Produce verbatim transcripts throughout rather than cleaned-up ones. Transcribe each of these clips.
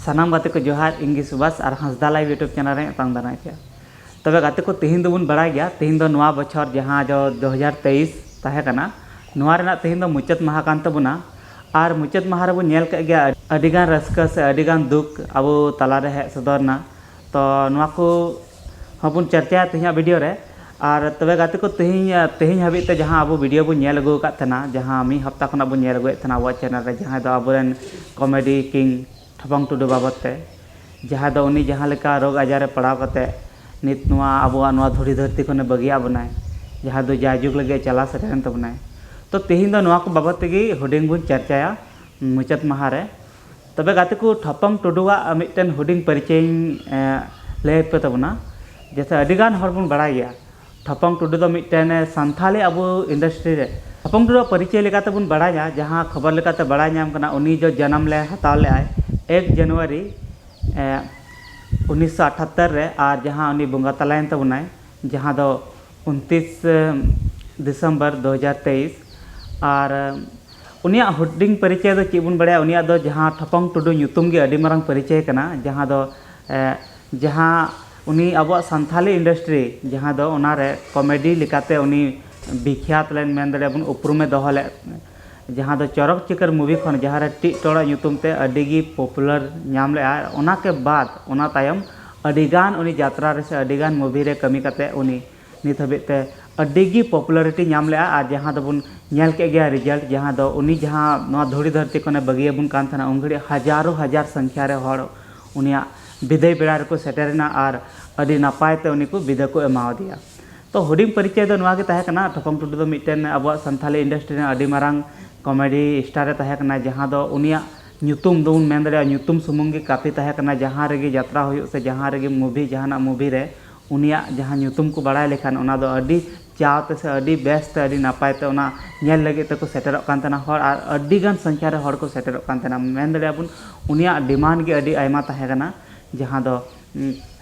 ᱥᱟᱱᱟᱢ ᱜᱟᱛᱮ ᱠᱚ ᱡᱚᱦᱟᱨ, ᱤᱧ ᱜᱮ ᱥᱩᱵᱷᱟᱥ ᱟᱨ ᱦᱟᱸᱥᱫᱟ ᱞᱟᱭᱤᱵᱷ YouTube ᱪᱮᱱᱮᱞ ᱨᱮ ᱟᱛᱟᱝ ᱫᱟᱨᱟᱢ ᱯᱮᱭᱟ᱾ ᱛᱚᱵᱮ ᱜᱟᱛᱮ ᱠᱚ, ᱛᱮᱦᱮᱧ ᱫᱚᱵᱚᱱ ᱵᱟᱲᱟᱭ ᱜᱮᱭᱟ, ᱛᱮᱦᱮᱧ ᱫᱚ ᱱᱚᱣᱟ ᱵᱚᱪᱷᱚᱨ ᱡᱟᱦᱟᱸ ᱫᱚ ᱫᱩ ᱦᱟᱡᱟᱨ ᱛᱮᱭᱤᱥ ᱛᱟᱦᱮᱸ ᱠᱟᱱᱟ, ᱱᱚᱣᱟ ᱨᱮᱱᱟᱜ ᱛᱮᱦᱮᱧ ᱫᱚ ᱢᱩᱪᱟᱹᱫ ᱢᱟᱦᱟ ᱠᱟᱱ ᱛᱟᱵᱚᱱᱟ᱾ ᱟᱨ ᱢᱩᱪᱟᱹᱫ ᱢᱟᱦᱟ ᱨᱮᱵᱚᱱ ᱧᱮᱞ ᱠᱮᱫ ᱜᱮᱭᱟ ᱟᱹᱰᱤᱜᱟᱱ ᱨᱟᱹᱥᱠᱟᱹ ᱥᱮ ᱟᱹᱰᱤᱜᱟᱱ ᱫᱩᱠ ᱟᱵᱚ ᱛᱟᱞᱟᱨᱮ ᱦᱮᱡ ᱥᱚᱫᱚᱨ ᱮᱱᱟ᱾ ᱛᱚ ᱱᱚᱣᱟ ᱠᱚ ᱦᱚᱸᱵᱚᱱ ᱪᱟᱨᱪᱟᱭᱟ ᱛᱮᱦᱮᱧᱟᱜ ᱵᱷᱤᱰᱤᱭᱳ ᱨᱮ᱾ ᱟᱨ ᱛᱚᱵᱮ ᱜᱟᱛᱮ ᱠᱚ, ᱛᱮᱦᱮᱧ, ᱛᱮᱦᱮᱧ ᱦᱟᱹᱵᱤᱡ ᱛᱮ ᱡᱟᱦᱟᱸ ᱟᱵᱚ ᱵᱷᱤᱰᱤᱭᱳ ᱵᱚᱱ ᱧᱮᱞ ᱟᱹᱜᱩ ᱟᱠᱟᱫ ᱛᱟᱦᱮᱱᱟ, ᱡᱟᱦᱟᱸ ᱢᱤᱫ ᱦᱟᱯᱛᱟ ᱠᱷᱚᱱᱟᱜ ᱵᱚᱱ ᱧᱮᱞ ᱟᱹᱜᱩᱭᱮᱫ ᱛᱟᱦᱮᱱᱟ ᱟᱵᱚᱣᱟᱜ ᱪᱮᱱᱮᱞ ᱨᱮ, ᱡᱟᱦᱟᱸᱭ ᱫᱚ ᱟᱵᱚᱨᱮᱱ ᱠᱚᱢᱮᱰᱤ ᱠᱤᱝ ᱴᱷᱚᱯᱚᱝ ᱴᱩᱰᱩ ᱵᱟᱵᱚᱫ ᱛᱮ, ᱡᱟᱦᱟᱸ ᱫᱚ ᱩᱱᱤ ᱡᱟᱦᱟᱸ ᱞᱮᱠᱟ ᱨᱳᱜᱽ ᱟᱡᱟᱨ ᱨᱮ ᱯᱟᱲᱟᱣ ᱠᱟᱛᱮ ᱱᱤᱛ ᱱᱚᱣᱟ ᱟᱵᱚᱣᱟᱜ ᱱᱚᱣᱟ ᱫᱷᱩᱲᱤ ᱫᱷᱟᱹᱨᱛᱤ ᱠᱷᱚᱱᱮ ᱵᱟᱹᱜᱤᱭᱟᱜ ᱵᱚᱱᱟᱭ, ᱡᱟᱦᱟᱸ ᱫᱚ ᱡᱟᱭᱡᱩᱜᱽ ᱞᱟᱹᱜᱤᱫ ᱪᱟᱞᱟᱣ ᱥᱮᱴᱮᱨᱮᱱ ᱛᱟᱵᱚᱱᱟᱭ᱾ ᱛᱚ ᱛᱮᱦᱮᱧ ᱫᱚ ᱱᱚᱣᱟ ᱠᱚ ᱵᱟᱵᱚᱫ ᱛᱮᱜᱮ ᱦᱩᱰᱤᱧ ᱵᱚᱱ ᱪᱟᱨᱪᱟᱭᱟ ᱢᱩᱪᱟᱹᱫ ᱢᱟᱦᱟ ᱨᱮ᱾ ᱛᱚᱵᱮ ᱜᱟᱛᱮ ᱠᱚ, ᱴᱷᱚᱯᱚᱝ ᱴᱩᱰᱩᱣᱟᱜ ᱢᱤᱫᱴᱮᱱ ᱦᱩᱰᱤᱧ ᱯᱚᱨᱤᱪᱚᱭ ᱤᱧ, ᱮ, ᱞᱟᱹᱭ ᱟᱯᱮ ᱛᱟᱵᱚᱱᱟ᱾ ᱡᱮᱭᱥᱮ ᱟᱹᱰᱤᱜᱟᱱ ᱦᱚᱲ ᱵᱚᱱ ᱵᱟᱲᱟᱭ ᱜᱮᱭᱟ, ᱴᱷᱚᱯᱚᱝ ᱴᱩᱰᱩ ᱫᱚ ᱢᱤᱫᱴᱮᱱ ᱥᱟᱱᱛᱷᱟᱞᱤ ᱟᱵᱚ ᱤᱱᱰᱟᱥᱴᱨᱤ ᱨᱮ, ᱴᱷᱚᱯᱚᱝ ᱴᱩᱰᱩᱣᱟᱜ ᱯᱚᱨᱤᱪᱚᱭ ᱞᱮᱠᱟᱛᱮ ᱵᱚᱱ ᱵᱟᱲᱟᱭᱟ, ᱡᱟᱦᱟᱸ ᱠᱷᱚᱵᱚᱨ ᱞᱮᱠᱟᱛᱮ ᱵᱟᱲᱟᱭ ᱧᱟᱢ ᱠᱟᱱᱟ, ᱩᱱᱤ ᱫᱚ ᱡᱟᱱᱟᱢ ᱞᱮ ᱦᱟᱛᱟᱣ ᱞᱮᱫᱟᱭ ᱮᱠ ᱡᱟᱱᱩᱣᱟᱨᱤ, ᱮ, ᱩᱱᱤᱥᱥᱚ ᱟᱴᱷᱟᱛᱛᱚᱨ ᱨᱮ, ᱟᱨ ᱡᱟᱦᱟᱸ ᱩᱱᱤ ᱵᱚᱸᱜᱟ ᱛᱟᱞᱟᱭᱮᱱ ᱛᱟᱵᱚᱱᱟᱭ, ᱡᱟᱦᱟᱸ ᱫᱚ ᱩᱱᱛᱤᱥ ᱰᱤᱥᱮᱢᱵᱚᱨ ᱫᱩ ᱦᱟᱡᱟᱨ ᱛᱮᱭᱤᱥ᱾ ᱟᱨ ᱩᱱᱤᱭᱟᱜ ᱦᱩᱰᱤᱧ ᱯᱚᱨᱤᱪᱚᱭ ᱫᱚ ᱪᱮᱫ ᱵᱚᱱ ᱵᱟᱲᱟᱭᱟ? ᱩᱱᱤᱭᱟᱜ ᱫᱚ ᱡᱟᱦᱟᱸ ᱴᱷᱚᱯᱚᱝ ᱴᱩᱰᱩ ᱧᱩᱛᱩᱢ ᱜᱮ ᱟᱹᱰᱤ ᱢᱟᱨᱟᱝ ᱯᱚᱨᱤᱪᱚᱭ ᱠᱟᱱᱟ, ᱡᱟᱦᱟᱸ ᱫᱚ, ᱮ, ᱡᱟᱦᱟᱸ ᱩᱱᱤ ᱟᱵᱚᱣᱟᱜ ᱥᱟᱱᱛᱷᱟᱞᱤ ᱤᱱᱰᱟᱥᱴᱨᱤ, ᱡᱟᱦᱟᱸ ᱫᱚ ᱚᱱᱟᱨᱮ ᱠᱚᱢᱮᱰᱤ ᱞᱮᱠᱟᱛᱮ ᱩᱱᱤ ᱵᱤᱠᱷᱭᱟᱛ ᱞᱮᱱ ᱢᱮᱱ ᱫᱟᱲᱮᱭᱟᱜᱼᱟ ᱵᱚᱱ, ᱩᱯᱨᱩᱢᱮ ᱫᱚᱦᱚ ᱞᱮᱫ, ᱡᱟᱦᱟᱸ ᱫᱚ ᱪᱚᱨᱚᱠ ᱪᱤᱠᱟᱹᱨ ᱢᱩᱵᱷᱤ ᱠᱷᱚᱱ, ᱡᱟᱦᱟᱸ ᱨᱮ ᱴᱤᱜ ᱴᱚᱲᱚᱜ ᱧᱩᱛᱩᱢ ᱛᱮ ᱟᱹᱰᱤ ᱜᱮ ᱯᱚᱯᱩᱞᱟᱨ ᱧᱟᱢ ᱞᱮᱫᱼᱟ᱾ ᱚᱱᱟ ᱠᱮ ᱵᱟᱫ, ᱚᱱᱟ ᱛᱟᱭᱚᱢ ᱟᱹᱰᱤᱜᱟᱱ ᱩᱱᱤ ᱡᱟᱛᱨᱟ ᱨᱮ ᱥᱮ ᱟᱹᱰᱤᱜᱟᱱ ᱢᱩᱵᱷᱤ ᱨᱮ ᱠᱟᱹᱢᱤ ᱠᱟᱛᱮ ᱩᱱᱤ ᱱᱤᱛ ᱦᱟᱹᱵᱤᱡ ᱛᱮ ᱟᱹᱰᱤ ᱜᱮ ᱯᱚᱯᱩᱞᱟᱨᱤᱴᱤ ᱧᱟᱢ ᱞᱮᱫᱼᱟ᱾ ᱟᱨ ᱡᱟᱦᱟᱸ ᱫᱚᱵᱚᱱ ᱧᱮᱞ ᱠᱮᱫ ᱜᱮᱭᱟ ᱨᱤᱡᱟᱞᱴ, ᱡᱟᱦᱟᱸ ᱫᱚ ᱩᱱᱤ ᱡᱟᱦᱟᱸ ᱱᱚᱣᱟ ᱫᱷᱩᱲᱤ ᱫᱷᱟᱹᱨᱛᱤ ᱠᱷᱚᱱᱮ ᱵᱟᱹᱜᱤᱭᱟᱵᱚᱱ ᱠᱟᱱ ᱛᱟᱦᱮᱱᱟ, ᱩᱱ ᱜᱷᱟᱹᱲᱤᱡ ᱦᱟᱡᱟᱨᱚ ᱦᱟᱡᱟᱨ ᱥᱚᱝᱠᱷᱭᱟ ᱨᱮ ᱦᱚᱲ ᱩᱱᱤᱭᱟᱜ ᱵᱤᱫᱟᱹᱭ ᱵᱮᱲᱟ ᱨᱮᱠᱚ ᱥᱮᱴᱮᱨᱮᱱᱟ ᱟᱨ ᱟᱹᱰᱤ ᱱᱟᱯᱟᱭ ᱛᱮ ᱩᱱᱤ ᱠᱚ ᱵᱤᱫᱟᱹ ᱠᱚ ᱮᱢᱟᱣᱟᱫᱮᱭᱟ᱾ ᱛᱚ ᱦᱩᱰᱤᱧ ᱯᱚᱨᱤᱪᱚᱭ ᱫᱚ ᱱᱚᱣᱟ ᱜᱮ ᱛᱟᱦᱮᱸ ᱠᱟᱱᱟ, ᱴᱷᱚᱯᱚᱝ ᱴᱩᱰᱩ ᱫᱚ ᱢᱤᱫᱴᱮᱱ ᱟᱵᱚᱣᱟᱜ ᱥᱟᱱᱛᱷᱟᱞᱤ ᱤᱱᱰᱟᱥᱴᱨᱤ ᱨᱮᱱ ᱟᱹᱰᱤ ᱢᱟᱨᱟᱝ ᱠᱚᱢᱮᱰᱤ ᱥᱴᱟᱨ ᱮ ᱛᱟᱦᱮᱸ ᱠᱟᱱᱟ, ᱡᱟᱦᱟᱸ ᱫᱚ ᱩᱱᱤᱭᱟᱜ ᱧᱩᱛᱩᱢ ᱫᱚᱵᱚᱱ ᱢᱮᱱ ᱫᱟᱲᱮᱭᱟᱜᱼᱟ, ᱧᱩᱛᱩᱢ ᱥᱩᱢᱩᱝ ᱜᱮ ᱠᱟᱯᱷᱤ ᱛᱟᱦᱮᱸ ᱠᱟᱱᱟ᱾ ᱡᱟᱦᱟᱸ ᱨᱮᱜᱮ ᱡᱟᱛᱨᱟ ᱦᱩᱭᱩᱜ ᱥᱮ ᱡᱟᱦᱟᱸ ᱨᱮᱜᱮ ᱢᱩᱵᱷᱤ, ᱡᱟᱦᱟᱱᱟᱜ ᱢᱩᱵᱷᱤ ᱨᱮ ᱩᱱᱤᱭᱟᱜ ᱡᱟᱦᱟᱸ ᱧᱩᱛᱩᱢ ᱠᱚ ᱵᱟᱲᱟᱭ ᱞᱮᱠᱷᱟᱱ, ᱚᱱᱟ ᱫᱚ ᱟᱹᱰᱤ ᱪᱟᱣ ᱛᱮ ᱥᱮ ᱟᱹᱰᱤ ᱵᱮᱥ ᱛᱮ, ᱟᱹᱰᱤ ᱱᱟᱯᱟᱭ ᱛᱮ ᱚᱱᱟ ᱧᱮᱞ ᱞᱟᱹᱜᱤᱫ ᱛᱮᱠᱚ ᱥᱮᱴᱮᱨᱚᱜ ᱠᱟᱱ ᱛᱟᱦᱮᱱᱟ ᱦᱚᱲ, ᱟᱨ ᱟᱹᱰᱤ ᱜᱟᱱ ᱥᱚᱝᱠᱷᱭᱟ ᱨᱮ ᱦᱚᱲ ᱠᱚ ᱥᱮᱴᱮᱨᱚᱜ ᱠᱟᱱ ᱛᱟᱦᱮᱱᱟ᱾ ᱢᱮᱱ ᱫᱟᱲᱮᱭᱟᱜᱼᱟ ᱵᱚᱱ, ᱩᱱᱤᱭᱟᱜ ᱰᱤᱢᱟᱱᱰ ᱜᱮ ᱟᱹᱰᱤ ᱟᱭᱢᱟ ᱛᱟᱦᱮᱸ ᱠᱟᱱᱟ, ᱡᱟᱦᱟᱸ ᱫᱚ, ᱩᱸ,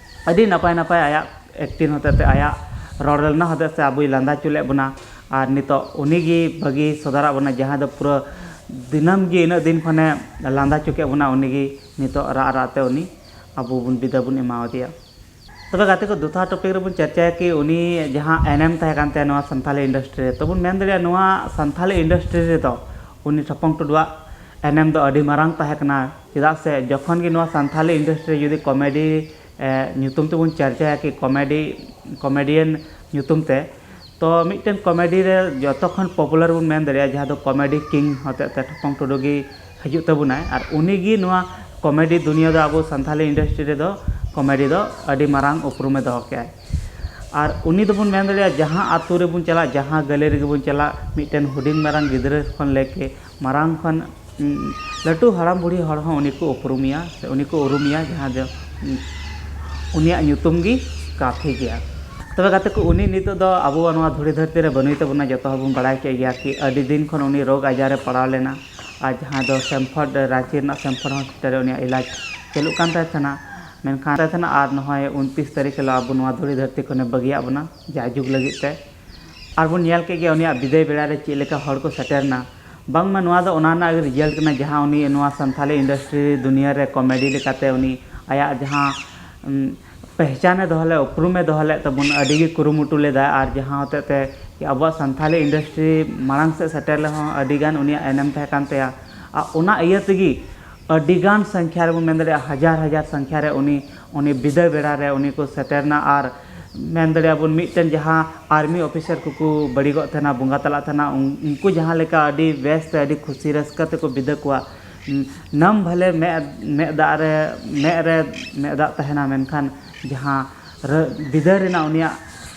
ᱟᱹᱰᱤ ᱱᱟᱯᱟᱭ ᱱᱟᱯᱟᱭ ᱟᱭᱟᱜ ᱮᱠᱴᱤᱝ ᱦᱚᱛᱮᱡ ᱛᱮ, ᱟᱭᱟᱜ ᱨᱚᱲ ᱨᱮᱱᱟᱜ ᱦᱚᱛᱮᱡ ᱛᱮ ᱟᱵᱚᱭ ᱞᱟᱸᱫᱟ ᱦᱚᱪᱚ ᱞᱮᱫ ᱵᱚᱱᱟ᱾ ᱟᱨ ᱱᱤᱛᱚᱜ ᱩᱱᱤ ᱜᱮ ᱵᱷᱟᱹᱜᱤ ᱥᱚᱫᱚᱨᱟᱜ ᱵᱚᱱᱟ, ᱡᱟᱦᱟᱸ ᱫᱚ ᱯᱩᱨᱟᱹ ᱫᱤᱱᱟᱹᱢ ᱜᱮ ᱤᱱᱟᱹᱜ ᱫᱤᱱ ᱠᱷᱚᱱᱮ ᱞᱟᱸᱫᱟ ᱦᱚᱪᱚ ᱠᱮᱫ ᱵᱚᱱᱟ, ᱩᱱᱤ ᱜᱮ ᱱᱤᱛᱚᱜ ᱨᱟᱜ ᱨᱟᱜ ᱛᱮ ᱩᱱᱤ ᱟᱵᱚ ᱵᱚᱱ ᱵᱤᱫᱟᱹ ᱵᱚᱱ ᱮᱢᱟᱣᱟᱫᱮᱭᱟ᱾ ᱛᱚᱵᱮ ᱜᱟᱛᱮ ᱠᱚ, ᱫᱚᱥᱟᱨ ᱴᱚᱯᱤᱠ ᱨᱮᱵᱚᱱ ᱪᱟᱨᱪᱟᱭᱟ ᱠᱤ ᱩᱱᱤ ᱡᱟᱦᱟᱸ ᱮᱱᱮᱢ ᱛᱟᱦᱮᱸ ᱠᱟᱱ ᱛᱟᱭᱟ ᱱᱚᱣᱟ ᱥᱟᱱᱛᱷᱟᱞᱤ ᱤᱱᱰᱟᱥᱴᱨᱤ ᱨᱮ, ᱛᱚᱵᱚᱱ ᱢᱮᱱ ᱫᱟᱲᱮᱭᱟᱜᱼᱟ ᱱᱚᱣᱟ ᱥᱟᱱᱛᱷᱟᱞᱤ ᱤᱱᱰᱟᱥᱴᱨᱤ ᱨᱮᱫᱚ ᱩᱱᱤ ᱴᱷᱚᱯᱚᱝ ᱴᱩᱰᱩᱣᱟᱜ ᱮᱱᱮᱢ ᱫᱚ ᱟᱹᱰᱤ ᱢᱟᱨᱟᱝ ᱛᱟᱦᱮᱸ ᱠᱟᱱᱟ᱾ ᱪᱮᱫᱟᱜ ᱥᱮ ᱡᱚᱠᱷᱚᱱ ᱜᱮ ᱱᱚᱣᱟ ᱥᱟᱱᱛᱷᱟᱞᱤ ᱤᱱᱰᱟᱥᱴᱨᱤ ᱡᱩᱫᱤ ᱠᱚᱢᱮᱰᱤ ᱧᱩᱛᱩᱢ ᱛᱮᱵᱚᱱ ᱪᱟᱨᱪᱟᱭᱟ ᱠᱤ ᱠᱚᱢᱮᱰᱤ ᱠᱚᱢᱮᱰᱤᱭᱟᱱ ᱧᱩᱛᱩᱢ ᱛᱮ, ᱛᱚ ᱢᱤᱫᱴᱮᱱ ᱠᱚᱢᱮᱰᱤ ᱨᱮ ᱡᱚᱛᱚ ᱠᱷᱚᱱ ᱯᱚᱯᱩᱞᱟᱨ ᱵᱚᱱ ᱢᱮᱱ ᱫᱟᱲᱮᱭᱟᱜᱼᱟ, ᱡᱟᱦᱟᱸ ᱫᱚ ᱠᱚᱢᱮᱰᱤ ᱠᱤᱝ ᱦᱚᱛᱮᱡ ᱛᱮ ᱴᱷᱚᱯᱚᱝ ᱴᱩᱰᱩ ᱜᱮ ᱦᱤᱡᱩᱜ ᱛᱟᱵᱚᱱᱟᱭ᱾ ᱟᱨ ᱩᱱᱤ ᱜᱮ ᱱᱚᱣᱟ ᱠᱚᱢᱮᱰᱤ ᱫᱩᱱᱤᱭᱟᱹ ᱫᱚ ᱟᱵᱚ ᱥᱟᱱᱛᱷᱟᱞᱤ ᱤᱱᱰᱟᱥᱴᱨᱤ ᱨᱮᱫᱚ ᱠᱚᱢᱮᱰᱤ ᱫᱚ ᱟᱹᱰᱤ ᱢᱟᱨᱟᱝ ᱩᱯᱨᱩᱢᱮ ᱫᱚᱦᱚ ᱠᱮᱜᱼᱟᱭ᱾ ᱟᱨ ᱩᱱᱤ ᱫᱚᱵᱚᱱ ᱢᱮᱱ ᱫᱟᱲᱮᱭᱟᱜᱼᱟ ᱡᱟᱦᱟᱸ ᱟᱛᱳ ᱨᱮᱵᱚᱱ ᱪᱟᱞᱟᱜ, ᱡᱟᱦᱟᱸ ᱜᱟᱹᱞᱤ ᱨᱮᱜᱮ ᱵᱚᱱ ᱪᱟᱞᱟᱜ, ᱢᱤᱫᱴᱮᱱ ᱦᱩᱰᱤᱧ ᱢᱟᱨᱟᱝ ᱜᱤᱫᱽᱨᱟᱹ ᱠᱷᱚᱱ ᱞᱮᱠᱮ ᱢᱟᱨᱟᱝ ᱠᱷᱚᱱ ᱩᱸ, ᱞᱟᱹᱴᱩ ᱦᱟᱲᱟᱢ ᱵᱩᱲᱦᱤ ᱦᱚᱲ ᱦᱚᱸ ᱩᱱᱤ ᱠᱚ ᱩᱯᱨᱩᱢᱮᱭᱟ ᱥᱮ ᱩᱱᱤ ᱠᱚ ᱩᱨᱩᱢᱮᱭᱟ, ᱡᱟᱦᱟᱸ ᱫᱚ, ᱩᱸ, ᱩᱱᱤᱭᱟᱜ ᱧᱩᱛᱩᱢ ᱜᱮ ᱠᱟᱯᱷᱤ ᱜᱮᱭᱟ᱾ ᱛᱚᱵᱮ ᱜᱟᱛᱮ ᱠᱚ, ᱩᱱᱤ ᱱᱤᱛᱚᱜ ᱫᱚ ᱟᱵᱚᱣᱟᱜ ᱱᱚᱣᱟ ᱫᱷᱩᱲᱤ ᱫᱷᱟᱹᱨᱛᱤ ᱨᱮ ᱵᱟᱹᱱᱩᱭ ᱛᱟᱵᱚᱱᱟ᱾ ᱡᱚᱛᱚ ᱦᱚᱲ ᱵᱚᱱ ᱵᱟᱲᱟᱭ ᱠᱮᱫ ᱜᱮᱭᱟ ᱠᱤ ᱟᱹᱰᱤ ᱫᱤᱱ ᱠᱷᱚᱱ ᱩᱱᱤ ᱨᱳᱜᱽ ᱟᱡᱟᱨ ᱨᱮ ᱯᱟᱲᱟᱣ ᱞᱮᱱᱟ, ᱟᱨ ᱡᱟᱦᱟᱸ ᱫᱚ ᱥᱮᱢᱯᱷᱚᱨᱰ, ᱨᱟᱺᱪᱤ ᱨᱮᱱᱟᱜ ᱥᱮᱢᱯᱷᱚᱨᱰ ᱦᱚᱥᱯᱤᱴᱟᱞ ᱨᱮ ᱩᱱᱤᱭᱟᱜ ᱤᱞᱟᱡᱽ ᱪᱟᱹᱞᱩᱜ ᱠᱟᱱ ᱛᱟᱭ ᱛᱟᱦᱮᱱᱟ᱾ ᱢᱮᱱᱠᱷᱟᱱ ᱛᱟᱭ ᱛᱟᱦᱮᱱᱟ, ᱟᱨ ᱱᱚᱜᱼᱚᱭ ᱩᱱᱛᱤᱥ ᱛᱟᱹᱨᱤᱠᱷ ᱦᱤᱞᱳᱜ ᱟᱵᱚ ᱱᱚᱣᱟ ᱫᱷᱩᱲᱤ ᱫᱷᱟᱹᱨᱛᱤ ᱠᱷᱚᱱᱮ ᱵᱟᱹᱜᱤᱭᱟᱜ ᱵᱚᱱᱟ ᱡᱟᱭᱡᱩᱜᱽ ᱞᱟᱹᱜᱤᱫ ᱛᱮ᱾ ᱟᱨ ᱵᱚᱱ ᱧᱮᱞ ᱠᱮᱫ ᱜᱮᱭᱟ ᱩᱱᱤᱭᱟᱜ ᱵᱤᱫᱟᱹᱭ ᱵᱮᱲᱟ ᱨᱮ ᱪᱮᱫ ᱞᱮᱠᱟ ᱦᱚᱲ ᱠᱚ ᱥᱮᱴᱮᱨ ᱮᱱᱟ᱾ ᱵᱟᱝᱢᱟ ᱱᱚᱣᱟ ᱫᱚ ᱚᱱᱟ ᱨᱮᱱᱟᱜ ᱜᱮ ᱨᱤᱡᱟᱞᱴ ᱠᱟᱱᱟ, ᱡᱟᱦᱟᱸ ᱩᱱᱤ ᱱᱚᱣᱟ ᱥᱟᱱᱛᱷᱟᱞᱤ ᱤᱱᱰᱟᱥᱴᱨᱤ ᱫᱩᱱᱤᱭᱟᱹ ᱨᱮ ᱠᱚᱢᱮᱰᱤ ᱞᱮᱠᱟᱛᱮ ᱩᱱᱤ ᱟᱭᱟᱜ ᱡᱟᱦᱟᱸ, ᱩᱢ, ᱯᱮᱦᱪᱟᱱᱮ ᱫᱚᱦᱚ ᱞᱮᱫ, ᱩᱯᱨᱩᱢᱮ ᱫᱚᱦᱚ ᱞᱮᱫ ᱛᱟᱵᱚᱱ, ᱟᱹᱰᱤ ᱜᱮ ᱠᱩᱨᱩᱢᱩᱴᱩ ᱞᱮᱫᱟ᱾ ᱟᱨ ᱡᱟᱦᱟᱸ ᱦᱚᱛᱮᱡ ᱛᱮ ᱟᱵᱚᱣᱟᱜ ᱥᱟᱱᱛᱷᱟᱞᱤ ᱤᱱᱰᱟᱥᱴᱨᱤ ᱢᱟᱲᱟᱝ ᱥᱮᱫ ᱥᱮᱴᱮᱨ ᱨᱮᱦᱚᱸ ᱟᱹᱰᱤ ᱜᱟᱱ ᱩᱱᱤᱭᱟᱜ ᱮᱱᱮᱢ ᱛᱟᱦᱮᱸ ᱠᱟᱱ ᱛᱟᱭᱟ᱾ ᱟᱨ ᱚᱱᱟ ᱤᱭᱟᱹ ᱛᱮᱜᱮ ᱟᱹᱰᱤ ᱜᱟᱱ ᱥᱚᱝᱠᱷᱟ ᱨᱮᱵᱚᱱ ᱢᱮᱱ ᱫᱟᱲᱮᱭᱟᱜᱼᱟ, ᱦᱟᱡᱟᱨ ᱦᱟᱡᱟᱨ ᱥᱚᱝᱠᱷᱟ ᱨᱮ ᱩᱱᱤ, ᱩᱱᱤ ᱵᱤᱫᱟᱹᱭ ᱵᱮᱲᱟ ᱨᱮ ᱩᱱᱤ ᱠᱚ ᱥᱮᱴᱮᱨ ᱮᱱᱟ᱾ ᱟᱨ ᱢᱮᱱ ᱫᱟᱲᱮᱭᱟᱜᱼᱟ ᱵᱚᱱ ᱢᱤᱫᱴᱮᱱ ᱡᱟᱦᱟᱸ ᱟᱨᱢᱤ ᱚᱯᱷᱤᱥᱟᱨ ᱠᱚᱠᱚ ᱵᱟᱹᱲᱤᱜᱚᱜ ᱛᱟᱦᱮᱱᱟ, ᱵᱚᱸᱜᱟ ᱛᱟᱞᱟᱜ ᱛᱟᱦᱮᱱᱟ, ᱩᱱ-, ᱩᱱᱠᱩ ᱡᱟᱦᱟᱸ ᱞᱮᱠᱟ ᱟᱹᱰᱤ ᱵᱮᱥ ᱛᱮ ᱟᱹᱰᱤ ᱠᱷᱩᱥᱤ ᱨᱟᱹᱥᱠᱟᱹ ᱛᱮᱠᱚ ᱵᱤᱫᱟᱹ ᱠᱚᱣᱟ᱾ ᱱᱟᱢ ᱵᱷᱟᱞᱮ ᱢᱮᱫ, ᱢᱮᱫ ᱫᱟᱜ ᱨᱮ, ᱢᱮᱫ ᱨᱮ ᱢᱮᱫ ᱫᱟᱜ ᱛᱟᱦᱮᱱᱟ, ᱢᱮᱱᱠᱷᱟᱱ ᱡᱟᱦᱟᱸ ᱨᱟᱹ-, ᱵᱤᱫᱟᱹ ᱨᱮᱱᱟᱜ ᱩᱱᱤᱭᱟᱜ,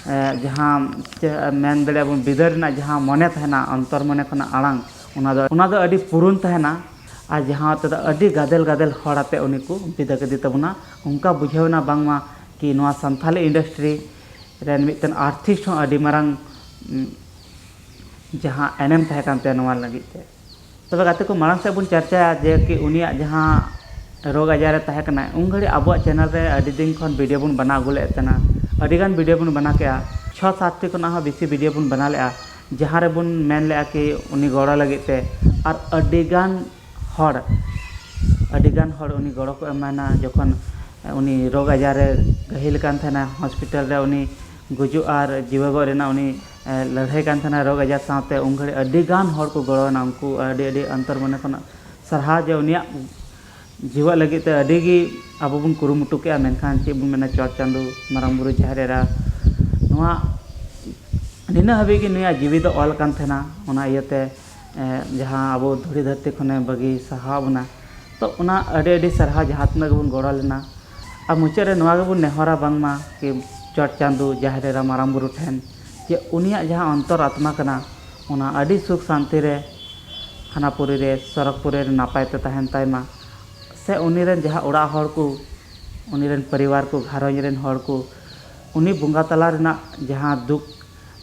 ᱮ, ᱡᱟᱦᱟᱸ ᱪᱮ-, ᱢᱮᱱ ᱫᱟᱲᱮᱭᱟᱜᱼᱟ ᱵᱚᱱ ᱵᱤᱫᱟᱹ ᱨᱮᱱᱟᱜ ᱡᱟᱦᱟᱸ ᱢᱚᱱᱮ ᱛᱟᱦᱮᱱᱟ, ᱚᱱᱛᱚᱨ ᱢᱚᱱᱮ ᱠᱷᱚᱱᱟᱜ ᱟᱲᱟᱝ, ᱚᱱᱟ ᱫᱚ, ᱚᱱᱟ ᱫᱚ ᱟᱹᱰᱤ ᱯᱩᱨᱩᱱ ᱛᱟᱦᱮᱱᱟ᱾ ᱟᱨ ᱡᱟᱦᱟᱸ ᱛᱮᱫᱚ ᱟᱹᱰᱤ ᱜᱟᱫᱮᱞ ᱜᱟᱫᱮᱞ ᱦᱚᱲ ᱟᱛᱮ ᱩᱱᱤ ᱠᱚ ᱵᱤᱫᱟᱹ ᱠᱮᱫᱮ ᱛᱟᱵᱚᱱᱟ᱾ ᱚᱱᱠᱟ ᱵᱩᱡᱷᱟᱹᱣ ᱮᱱᱟ ᱵᱟᱝᱢᱟ ᱠᱤ ᱱᱚᱣᱟ ᱥᱟᱱᱛᱷᱟᱞᱤ ᱤᱱᱰᱟᱥᱴᱨᱤ ᱨᱮᱱ ᱢᱤᱫᱴᱮᱱ ᱟᱨᱴᱤᱥᱴ ᱦᱚᱸ ᱟᱹᱰᱤ ᱢᱟᱨᱟᱝ, ᱩᱸ, ᱡᱟᱦᱟᱸ ᱮᱱᱮᱢ ᱛᱟᱦᱮᱸ ᱠᱟᱱ ᱛᱟᱭᱟ ᱱᱚᱣᱟ ᱞᱟᱹᱜᱤᱫ ᱛᱮ᱾ ᱛᱚᱵᱮ ᱜᱟᱛᱮ ᱠᱚ, ᱢᱟᱲᱟᱝ ᱥᱮᱫ ᱵᱚᱱ ᱪᱟᱨᱪᱟᱭᱟ ᱡᱮ ᱠᱤ ᱩᱱᱤᱭᱟᱜ ᱡᱟᱦᱟᱸ ᱨᱳᱜᱽ ᱟᱡᱟᱨ ᱨᱮ ᱛᱟᱦᱮᱸ ᱠᱟᱱᱟᱭ, ᱩᱱ ᱜᱷᱟᱹᱲᱤᱡ ᱟᱵᱚᱣᱟᱜ ᱪᱮᱱᱮᱞ ᱨᱮ ᱟᱹᱰᱤ ᱫᱤᱱ ᱠᱷᱚᱱ ᱵᱷᱤᱰᱤᱭᱳ ᱵᱚᱱ ᱵᱮᱱᱟᱣ ᱟᱹᱜᱩ ᱞᱮᱫ ᱛᱟᱦᱮᱱᱟ, ᱟᱹᱰᱤ ᱜᱟᱱ ᱵᱷᱤᱰᱤᱭᱳ ᱵᱚᱱ ᱵᱮᱱᱟᱣ ᱠᱮᱜᱼᱟ, ᱪᱷᱚ ᱥᱟᱛ ᱴᱤ ᱠᱷᱚᱱᱟᱜ ᱦᱚᱸ ᱵᱮᱥᱤ ᱵᱷᱤᱰᱤᱭᱳ ᱵᱚᱱ ᱵᱮᱱᱟᱣ ᱞᱮᱜᱼᱟ, ᱡᱟᱦᱟᱸ ᱨᱮᱵᱚᱱ ᱢᱮᱱ ᱞᱮᱜᱼᱟ ᱠᱤ ᱩᱱᱤ ᱜᱚᱲᱚ ᱞᱟᱹᱜᱤᱫ ᱛᱮ᱾ ᱟᱨ ᱟᱹᱰᱤᱜᱟᱱ ᱦᱚᱲ, ᱟᱹᱰᱤᱜᱟᱱ ᱦᱚᱲ ᱩᱱᱤ ᱜᱚᱲᱚ ᱠᱚ ᱮᱢᱟᱭᱱᱟ᱾ ᱡᱚᱠᱷᱚᱱ ᱩᱱᱤ ᱨᱳᱜᱽ ᱟᱡᱟᱨ ᱨᱮ ᱜᱟᱹᱦᱤᱞ ᱠᱟᱱ ᱛᱟᱦᱮᱱᱟ, ᱦᱚᱥᱯᱤᱴᱟᱞ ᱨᱮ ᱩᱱᱤ ᱜᱩᱡᱩᱜ ᱟᱨ ᱡᱤᱣᱮᱫᱚᱜ ᱨᱮᱱᱟᱜ ᱩᱱᱤ, ᱮ, ᱞᱟᱹᱲᱦᱟᱹᱭ ᱠᱟᱱ ᱛᱟᱦᱮᱱᱟ ᱨᱳᱜᱽ ᱟᱡᱟᱨ ᱥᱟᱶᱛᱮ, ᱩᱱ ᱜᱷᱟᱹᱲᱤᱡ ᱟᱹᱰᱤᱜᱟᱱ ᱦᱚᱲ ᱠᱚ ᱜᱚᱲᱚᱣᱟᱭᱱᱟ᱾ ᱩᱱᱠᱩ ᱟᱹᱰᱤ ᱟᱹᱰᱤ ᱚᱱᱛᱚᱨ ᱢᱚᱱᱮ ᱠᱷᱚᱱᱟᱜ ᱥᱟᱨᱦᱟᱣ ᱡᱮ ᱩᱱᱤᱭᱟᱜ ᱡᱤᱣᱮᱫ ᱞᱟᱹᱜᱤᱫ ᱛᱮ ᱟᱹᱰᱤ ᱜᱮ ᱟᱵᱚ ᱵᱚᱱ ᱠᱩᱨᱩᱢᱩᱴᱩ ᱠᱮᱜᱼᱟ, ᱢᱮᱱᱠᱷᱟᱱ ᱪᱮᱫ ᱵᱚᱱ ᱢᱮᱱᱟ, ᱪᱚᱴ ᱪᱟᱸᱫᱚ, ᱢᱟᱨᱟᱝ ᱵᱩᱨᱩ, ᱡᱟᱦᱮᱨ ᱮᱨᱟ, ᱱᱚᱣᱟ ᱱᱤᱱᱟᱹᱜ ᱦᱟᱹᱵᱤᱡ ᱜᱮ ᱱᱩᱭᱟᱜ ᱡᱤᱣᱤ ᱫᱚ ᱚᱞ ᱟᱠᱟᱱ ᱛᱟᱦᱮᱱᱟ᱾ ᱚᱱᱟ ᱤᱭᱟᱹᱛᱮ, ᱮ, ᱡᱟᱦᱟᱸ ᱟᱵᱚ ᱫᱷᱩᱲᱤ ᱫᱷᱟᱹᱨᱛᱤ ᱠᱷᱚᱱᱮ ᱵᱟᱹᱜᱤ ᱥᱟᱦᱟᱣᱟᱜ ᱵᱚᱱᱟ, ᱛᱚ ᱚᱱᱟ ᱟᱹᱰᱤ ᱟᱹᱰᱤ ᱥᱟᱨᱦᱟᱣ, ᱡᱟᱦᱟᱸ ᱛᱤᱱᱟᱹᱜ ᱜᱮᱵᱚᱱ ᱜᱚᱲᱚ ᱞᱮᱱᱟ᱾ ᱟᱨ ᱢᱩᱪᱟᱹᱫ ᱨᱮ ᱱᱚᱣᱟ ᱜᱮᱵᱚᱱ ᱱᱮᱦᱚᱨᱟ ᱵᱟᱝᱢᱟ ᱠᱤ ᱪᱚᱴ ᱪᱟᱸᱫᱚ, ᱡᱟᱦᱮᱨ ᱮᱨᱟ, ᱢᱟᱨᱟᱝ ᱵᱩᱨᱩ ᱴᱷᱮᱱ ᱡᱮ ᱩᱱᱤᱭᱟᱜ ᱡᱟᱦᱟᱸ ᱚᱱᱛᱚᱨ ᱟᱛᱢᱟ ᱠᱟᱱᱟ, ᱚᱱᱟ ᱟᱹᱰᱤ ᱥᱩᱠ ᱥᱟᱱᱛᱤ ᱨᱮ, ᱦᱟᱱᱟᱯᱩᱨᱤ ᱨᱮ, ᱥᱚᱨᱚᱜᱽᱯᱩᱨᱤ ᱨᱮ ᱱᱟᱯᱟᱭ ᱛᱮ ᱛᱟᱦᱮᱱ ᱛᱟᱭ ᱢᱟ, ᱥᱮ ᱩᱱᱤ ᱨᱮᱱ ᱡᱟᱦᱟᱸ ᱚᱲᱟᱜ ᱦᱚᱲ ᱠᱚ, ᱩᱱᱤ ᱨᱮᱱ ᱯᱚᱨᱤᱵᱟᱨ ᱠᱚ, ᱜᱷᱟᱨᱚᱸᱡᱽ ᱨᱮᱱ ᱦᱚᱲ ᱠᱚ, ᱩᱱᱤ ᱵᱚᱸᱜᱟ ᱛᱟᱞᱟ ᱨᱮᱱᱟᱜ ᱡᱟᱦᱟᱸ ᱫᱩᱠ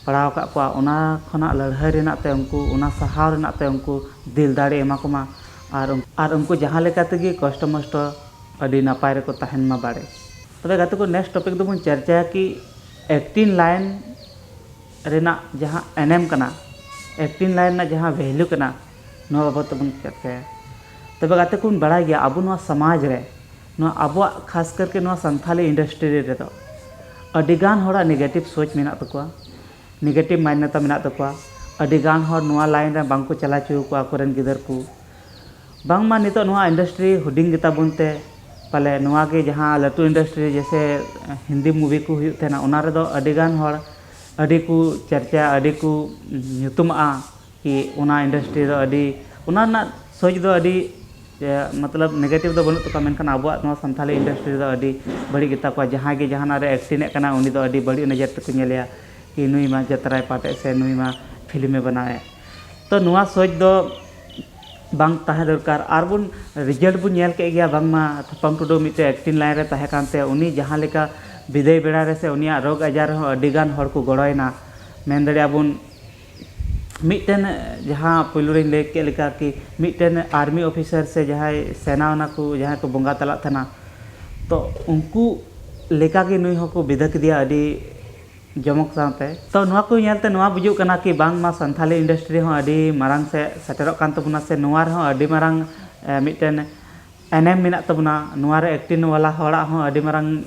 ᱯᱟᱲᱟᱣ ᱟᱠᱟᱫ ᱠᱚᱣᱟ, ᱚᱱᱟ ᱠᱷᱚᱱᱟᱜ ᱞᱟᱹᱲᱦᱟᱹᱭ ᱨᱮᱱᱟᱜ ᱛᱮ ᱩᱱᱠᱩ, ᱚᱱᱟ ᱥᱟᱦᱟᱣ ᱨᱮᱱᱟᱜ ᱛᱮ ᱩᱱᱠᱩ ᱫᱤᱞ ᱫᱟᱲᱮ ᱮᱢᱟ ᱠᱚᱢᱟ, ᱟᱨ ᱩᱱ-, ᱟᱨ ᱩᱱᱠᱩ ᱡᱟᱦᱟᱸ ᱞᱮᱠᱟ ᱛᱮᱜᱮ ᱠᱚᱥᱴᱚ ᱢᱚᱥᱴᱚ ᱟᱹᱰᱤ ᱱᱟᱯᱟᱭ ᱨᱮᱠᱚ ᱛᱟᱦᱮᱱ ᱢᱟ ᱵᱟᱲᱮ᱾ ᱛᱚᱵᱮ ᱜᱟᱛᱮ ᱠᱚ, next topic ᱫᱚᱵᱚᱱ ᱪᱟᱨᱪᱟᱭᱟ ᱠᱤ acting line ᱨᱮᱱᱟᱜ ᱡᱟᱦᱟᱸ ᱮᱱᱮᱢ ᱠᱟᱱᱟ, acting line ᱨᱮᱱᱟᱜ ᱡᱟᱦᱟᱸ value ᱠᱟᱱᱟ, ᱱᱚᱣᱟ ᱵᱟᱵᱚᱫ ᱛᱮᱵᱚᱱ ᱪᱟᱨᱪᱟᱭᱟ᱾ ᱛᱚᱵᱮ ᱜᱟᱛᱮ ᱠᱚᱵᱚᱱ ᱵᱟᱲᱟᱭ ᱜᱮᱭᱟ, ᱟᱵᱚ ᱱᱚᱣᱟ ᱥᱚᱢᱟᱡᱽ ᱨᱮ, ᱱᱚᱣᱟ ᱟᱵᱚᱣᱟᱜ ᱠᱷᱟᱥ ᱠᱟᱨᱠᱮ ᱱᱚᱣᱟ ᱥᱟᱱᱛᱷᱟᱞᱤ industry ᱨᱮᱫᱚ ᱟᱹᱰᱤᱜᱟᱱ ᱦᱚᱲᱟᱜ negative ᱥᱳᱪ ᱢᱮᱱᱟᱜ ᱛᱟᱠᱚᱣᱟ, negative ᱢᱟᱱᱱᱚᱛᱟ ᱢᱮᱱᱟᱜ ᱛᱟᱠᱚᱣᱟ᱾ ᱟᱹᱰᱤᱜᱟᱱ ᱦᱚᱲ ᱱᱚᱣᱟ line ᱨᱮ ᱵᱟᱝᱠᱚ ᱪᱟᱞᱟᱣ ᱦᱚᱪᱚ ᱟᱠᱚᱣᱟ ᱟᱠᱚᱨᱮᱱ ᱜᱤᱫᱟᱹᱨ ᱠᱚ᱾ ᱵᱟᱝᱢᱟ ᱱᱤᱛᱚᱜ ᱱᱚᱣᱟ industry ᱦᱩᱰᱤᱧ ᱜᱮᱛᱟ ᱵᱚᱱ ᱛᱮ ᱯᱟᱞᱮ ᱱᱚᱣᱟ ᱜᱮ ᱡᱟᱦᱟᱸ ᱞᱟᱹᱴᱩ industry, ᱡᱮᱭᱥᱮ ᱦᱤᱱᱫᱤ movie ᱠᱚ ᱦᱩᱭᱩᱜ ᱛᱟᱦᱮᱱᱟ, ᱚᱱᱟ ᱨᱮᱫᱚ ᱟᱹᱰᱤᱜᱟᱱ ᱦᱚᱲ ᱟᱹᱰᱤ ᱠᱚ ᱪᱟᱨᱪᱟ, ᱟᱹᱰᱤ ᱠᱚ ᱧᱩᱛᱩᱢᱟᱜᱼᱟ ᱠᱤ ᱚᱱᱟ industry ᱫᱚ ᱟᱹᱰᱤ, ᱚᱱᱟ ᱨᱮᱱᱟᱜ ᱥᱳᱪ ᱫᱚ ᱟᱹᱰᱤ, ᱮ, ᱢᱚᱛᱞᱚᱵ negative ᱫᱚ ᱵᱟᱹᱱᱩᱜ ᱛᱟᱠᱚᱣᱟ, ᱢᱮᱱᱠᱷᱟᱱ ᱟᱵᱚᱣᱟᱜ ᱱᱚᱣᱟ ᱥᱟᱱᱛᱷᱟᱞᱤ industry ᱫᱚ ᱟᱹᱰᱤ ᱵᱟᱹᱲᱤᱡ ᱜᱮᱛᱟ ᱠᱚᱣᱟ᱾ ᱡᱟᱦᱟᱸᱭ ᱜᱮ ᱡᱟᱦᱟᱱᱟᱜ ᱨᱮ acting ᱮᱫ ᱠᱟᱱᱟ, ᱩᱱᱤ ᱫᱚ ᱟᱹᱰᱤ ᱵᱟᱹᱲᱤᱡ ᱱᱚᱡᱚᱨ ᱛᱮᱠᱚ ᱧᱮᱞᱮᱭᱟ ᱠᱤ ᱱᱩᱭ ᱢᱟ ᱡᱟᱛᱨᱟᱭ ᱯᱟᱴᱷ ᱮᱫ ᱥᱮ ᱱᱩᱭ ᱢᱟ film ᱮ ᱵᱮᱱᱟᱣᱮᱫ᱾ ᱛᱚ ᱱᱚᱣᱟ ᱥᱳᱪ ᱫᱚ ᱵᱟᱝ ᱛᱟᱦᱮᱸ ᱫᱚᱨᱠᱟᱨ᱾ ᱟᱨ ᱵᱚᱱ result ᱵᱚᱱ ᱧᱮᱞ ᱠᱮᱫ ᱜᱮᱭᱟ, ᱵᱟᱝᱢᱟ ᱛᱷᱟᱯᱟᱢ ᱴᱩᱰᱩ ᱢᱤᱫᱴᱮᱱ acting line ᱨᱮ ᱛᱟᱦᱮᱸ ᱠᱟᱱᱛᱮ ᱩᱱᱤ ᱡᱟᱦᱟᱸ ᱞᱮᱠᱟ ᱵᱤᱫᱟᱹᱭ ᱵᱮᱲᱟ ᱨᱮ ᱥᱮ ᱩᱱᱤᱭᱟᱜ ᱨᱳᱜᱽ ᱟᱡᱟᱨ ᱨᱮᱦᱚᱸ ᱟᱹᱰᱤ ᱜᱟᱱ ᱦᱚᱲ ᱠᱚ ᱜᱚᱲᱚᱭᱮᱱᱟ᱾ ᱢᱮᱱ ᱫᱟᱲᱮᱭᱟᱜᱼᱟ ᱵᱚᱱ ᱢᱤᱫᱴᱮᱱ, ᱡᱟᱦᱟᱸ ᱯᱳᱭᱞᱳ ᱨᱤᱧ ᱞᱟᱹᱭ ᱠᱮᱫ ᱞᱮᱠᱟ ᱠᱤ ᱢᱤᱫᱴᱮᱱ army officer ᱥᱮ ᱡᱟᱦᱟᱸᱭ ᱥᱮᱱᱟ ᱚᱱᱟ ᱠᱚ ᱡᱟᱦᱟᱸᱭ ᱠᱚ ᱵᱚᱸᱜᱟ ᱛᱟᱞᱟᱜ ᱛᱟᱦᱮᱱᱟ, ᱛᱚ ᱩᱱᱠᱩ ᱞᱮᱠᱟᱜᱮ ᱱᱩᱭ ᱦᱚᱸᱠᱚ ᱵᱤᱫᱟᱹ ᱠᱮᱫᱮᱭᱟ ᱟᱹᱰᱤ ᱡᱚᱢᱚᱠ ᱥᱟᱶᱛᱮ᱾ ᱛᱚ ᱱᱚᱣᱟ ᱠᱚ ᱧᱮᱞᱛᱮ ᱱᱚᱣᱟ ᱵᱩᱡᱩᱜ ᱠᱟᱱᱟ ᱠᱤ ᱵᱟᱝᱢᱟ ᱥᱟᱱᱛᱷᱟᱞᱤ industry ᱦᱚᱸ ᱟᱹᱰᱤ ᱢᱟᱨᱟᱝ ᱥᱮᱫ ᱥᱮᱴᱮᱨᱚᱜ ᱠᱟᱱ ᱛᱟᱵᱚᱱᱟ, ᱥᱮ ᱱᱚᱣᱟ ᱨᱮᱦᱚᱸ ᱟᱹᱰᱤ ᱢᱟᱨᱟᱝ ᱮ, ᱢᱤᱫᱴᱮᱱ ᱮᱱᱮᱢ ᱢᱮᱱᱟᱜ ᱛᱟᱵᱚᱱᱟ᱾ ᱱᱚᱣᱟ ᱨᱮ acting ᱣᱟᱞᱟ ᱦᱚᱲᱟᱜ ᱦᱚᱸ ᱟᱹᱰᱤ ᱢᱟᱨᱟᱝ,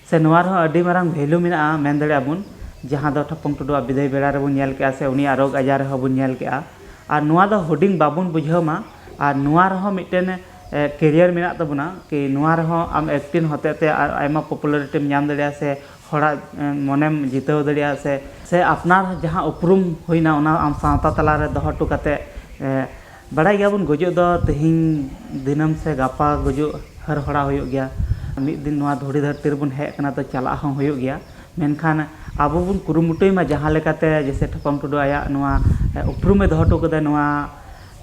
ᱥᱮ ᱱᱚᱣᱟ ᱨᱮᱦᱚᱸ ᱟᱹᱰᱤ ᱢᱟᱨᱟᱝ value ᱢᱮᱱᱟᱜᱼᱟ ᱢᱮᱱ ᱫᱟᱲᱮᱭᱟᱜᱼᱟ ᱵᱚᱱ, ᱡᱟᱦᱟᱸ ᱫᱚ ᱴᱷᱚᱯᱚᱝ ᱴᱩᱰᱩᱣᱟᱜ ᱵᱤᱫᱟᱹᱭ ᱵᱮᱲᱟ ᱨᱮᱵᱚᱱ ᱧᱮᱞ ᱠᱮᱜᱼᱟ, ᱥᱮ ᱩᱱᱤᱭᱟᱜ ᱨᱳᱜᱽ ᱟᱡᱟᱨ ᱨᱮᱦᱚᱸ ᱵᱚᱱ ᱧᱮᱞ ᱠᱮᱜᱼᱟ᱾ ᱟᱨ ᱱᱚᱣᱟ ᱫᱚ ᱦᱩᱰᱤᱧ ᱵᱟᱵᱚᱱ ᱵᱩᱡᱷᱟᱹᱣ ᱢᱟ, ᱟᱨ ᱱᱚᱣᱟ ᱨᱮᱦᱚᱸ ᱢᱤᱫᱴᱮᱱ ᱮ, career ᱢᱮᱱᱟᱜ ᱛᱟᱵᱚᱱᱟ ᱠᱤ ᱱᱚᱣᱟ ᱨᱮᱦᱚᱸ ᱟᱢ acting ᱦᱚᱛᱮᱡ ᱛᱮ ᱟᱨ ᱟᱭᱢᱟ popularity ᱮᱢ ᱧᱟᱢ ᱫᱟᱲᱮᱭᱟᱜᱼᱟ, ᱥᱮ ᱦᱚᱲᱟᱜ ᱮ, ᱢᱚᱱᱮᱢ ᱡᱤᱛᱟᱹᱣ ᱫᱟᱲᱮᱭᱟᱜᱼᱟ, ᱥᱮ ᱥᱮ ᱟᱯᱱᱟᱨ ᱡᱟᱦᱟᱸ ᱩᱯᱨᱩᱢ ᱦᱩᱭᱱᱟ ᱚᱱᱟ ᱟᱢ ᱥᱟᱶᱛᱟ ᱛᱟᱞᱟᱨᱮ ᱫᱚᱦᱚ ᱦᱚᱴᱚ ᱠᱟᱛᱮ, ᱮ, ᱵᱟᱲᱟᱭ ᱜᱮᱭᱟᱵᱚᱱ ᱜᱩᱡᱩᱜ ᱫᱚ ᱛᱮᱦᱮᱧ ᱫᱤᱱᱟᱹᱢ ᱥᱮ ᱜᱟᱯᱟ ᱜᱩᱡᱩᱜ ᱦᱟᱹᱨ ᱦᱚᱲᱟ ᱦᱩᱭᱩᱜ ᱜᱮᱭᱟ᱾ ᱢᱤᱫ ᱫᱤᱱ ᱱᱚᱣᱟ ᱫᱷᱩᱲᱤ ᱫᱷᱟᱹᱨᱛᱤ ᱨᱮᱵᱚᱱ ᱦᱮᱡ ᱟᱠᱟᱱᱟ, ᱛᱚ ᱪᱟᱞᱟᱜ ᱦᱚᱸ ᱦᱩᱭᱩᱜ ᱜᱮᱭᱟ᱾ ᱢᱮᱱᱠᱷᱟᱱ ᱟᱵᱚ ᱵᱚᱱ ᱠᱩᱨᱩᱢᱩᱴᱩᱭ ᱢᱟ ᱡᱟᱦᱟᱸ ᱞᱮᱠᱟᱛᱮ ᱡᱮᱥᱮ ᱴᱷᱚᱯᱚᱝ ᱴᱩᱰᱩ ᱟᱭᱟᱜ ᱱᱚᱣᱟ ᱮ, ᱩᱯᱨᱩᱢᱮ ᱫᱚᱦᱚ ᱦᱚᱴᱚ ᱠᱟᱫᱟ ᱱᱚᱣᱟ